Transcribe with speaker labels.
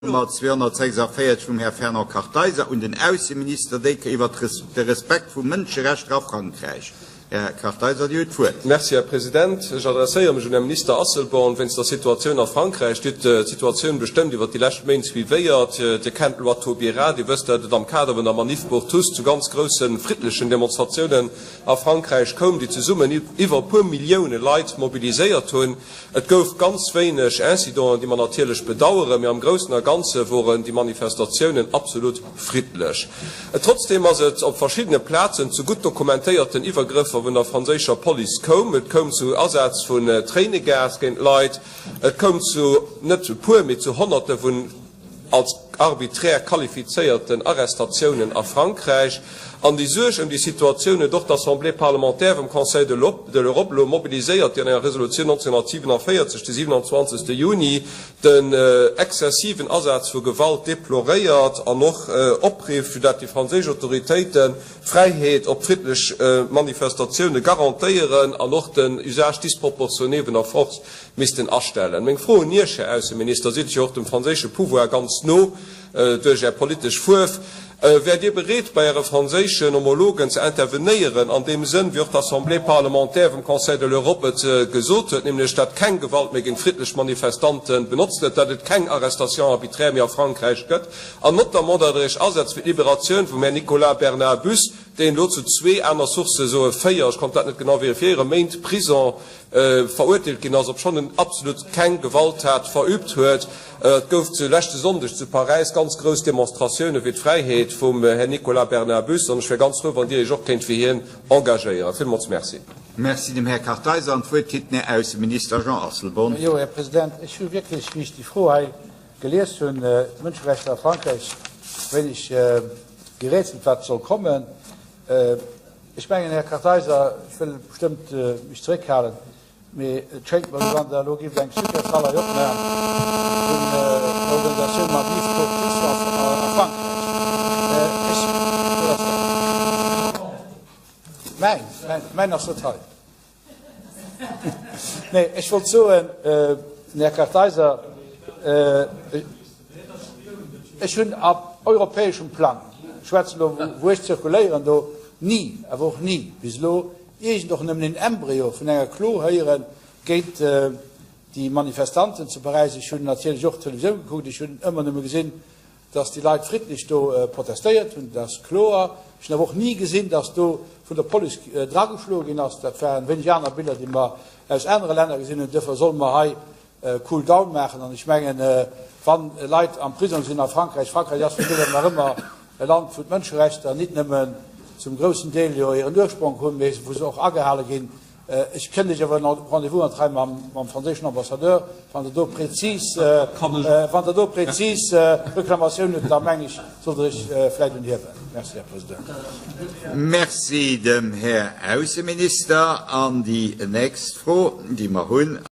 Speaker 1: Nummer 246 vum Här Fernand Kartheiser un den Ausseminister déi iwwert de Respekt vu Mënscherechter a Frankräich. Här Kartheiser, Dir hutt d'Wuert.
Speaker 2: Merci, Här President. Ech adresséiere mech un Här Minister Asselborn wéinst der Situatioun a Frankräich. Dir hutt d'Situatioun bestëmmt iwwert déi lescht Méint suivéiert. Dir kennt d'Loi Taubira. Dir wësst, dat et am Kader vun der Manif pour tous zu ganz grousse friddlechen Demonstratiounen a Frankräich koum, déi zesummen iwwer e puer Millioune Leit mobiliséiert hunn. Et gouf ganz wéineg Incidenten, déi mer natierlech bedaueren, mee am Groussen a Ganze woren déi Manifestatiounen absolut friddlech. Trotzdeem ass et op verschiddene Plazen zu gutt dokumentéierten Iwwergrëffer vun der franséischer Police koum. Et koum zu Asaz vun Tréinegas géint Leit, et koum zu net e puer, mee zu Honnerte vun als arbiträr qualifizéierten Arrestatiounen a Frankräich. An déi Suerg ëm déi Situatioun huet och d'Assemblée parlementaire vum Conseil de l'Europe elo mobiliséiert, déi an enger Resolutioun 1947 de 27. Juni den exzessiven Asaz vu Gewalt deploréiert an och oprifft, fir dat déi franséisch Autoritéiten d'Fräiheet op friddlech Manifestatioune garantéieren an och den Usage disproportionné vun der Force missten astellen. Meng Fro un Iech, Här Ausseminister, Sidd jo och dem franséische Pouvoir ganz no duerch Är politesch Fuerf, Wäert Dir bereet, bei Äre franséischen Homologen ze intervenéieren an deem Sënn, wéi och d'Assemblée parlementaire vum Conseil de l'Europe et gesot huet, nämlech dat keng Gewalt méi géint friddlech Manifestante benotzt gëtt, dat et keng Arrestation arbitraire méi a Frankräich gëtt an notamment dat Der Iech asetzt fir d'Liberatioun vum Här Nicolas Bernard Bus, deen elo zu zwee, aner Sourcë soe véier, ech konnt dat net genau vérifiéieren, Méint Prison verurteelt ginn ass, obschonn en absolut keng Gewalttat verübt huet. Et gouf zu leschte Sonndeg zu Paräis ganz grouss Demonstratioune fir d'Fräiheet vum Här Nicolas Bernard Bus an ech wär ganz frou, wann Dir Iech och kéint fir hien engagéieren. Villmools Merci.
Speaker 1: Merci dem Här Kartheiser. An d'Wuert kritt den Här Ausseminister Jean Asselborn.
Speaker 3: Jo, Här President, ech hu wierklech, wéi ech déi Fro hei gelies hunn, d'Mënscherechter a Frankräich, wéineg gerätselt, wat soll kommen. Ech mengen, Här Kartheiser, ech wëll bestëmmt mech zeréckhalen, mee et schéngt mer, wéi wann Der elo géift eng Succursale hei opmaachen vun der Organisatioun Manif pour tous a Frankräich. Ech, wou ass dat? Mäin, mäin, mäin ass net hei. Nee, ech wollt soen, den Här Kartheiser, ech hunn op europäeschem Plang, ech schwätzen elo wou ech zirkuléieren do, ni, awer och ni bis elo iergend och nëmmen een Embryo vun enger Klo héiere géint déi Manifestanten zu Paräis. Ech hunn natierlech och d'Televisioun gekuckt, ech hunn ëmmer nëmme gesinn, Dass déi Leit friddlech do protestéiert hunn, dat ass kloer. Ech hunn awer och ni gesinn, dass do vun der Police drageschloe ginn ass. Dat waren wéineg aner Biller, déi mer aus anere Länner gesinn hunn. Duerfir solle mer hei cool down maachen. An ech mengen, wa Leit am Prisong sinn a Frankräich, Frankräich ass fir mech awer nach ëmmer e Land, wou d'Mënscherechter nit nëmmen zum groussen Deel jo hiren Ursprong hunn, mee wou se och agehale ginn, Ech kënnt Iech awer en Rendez-vous an d'Rei mam franséischen Ambassadeur, wann Der do prezis, wann Der do prezis Reklamatiounen hutt, da meng ech, sollt Der Iech vläicht un hie wenden. Merci, Här President.
Speaker 1: Merci dem Här Ausseminister. An déi nächst Fro, déi mer hunn.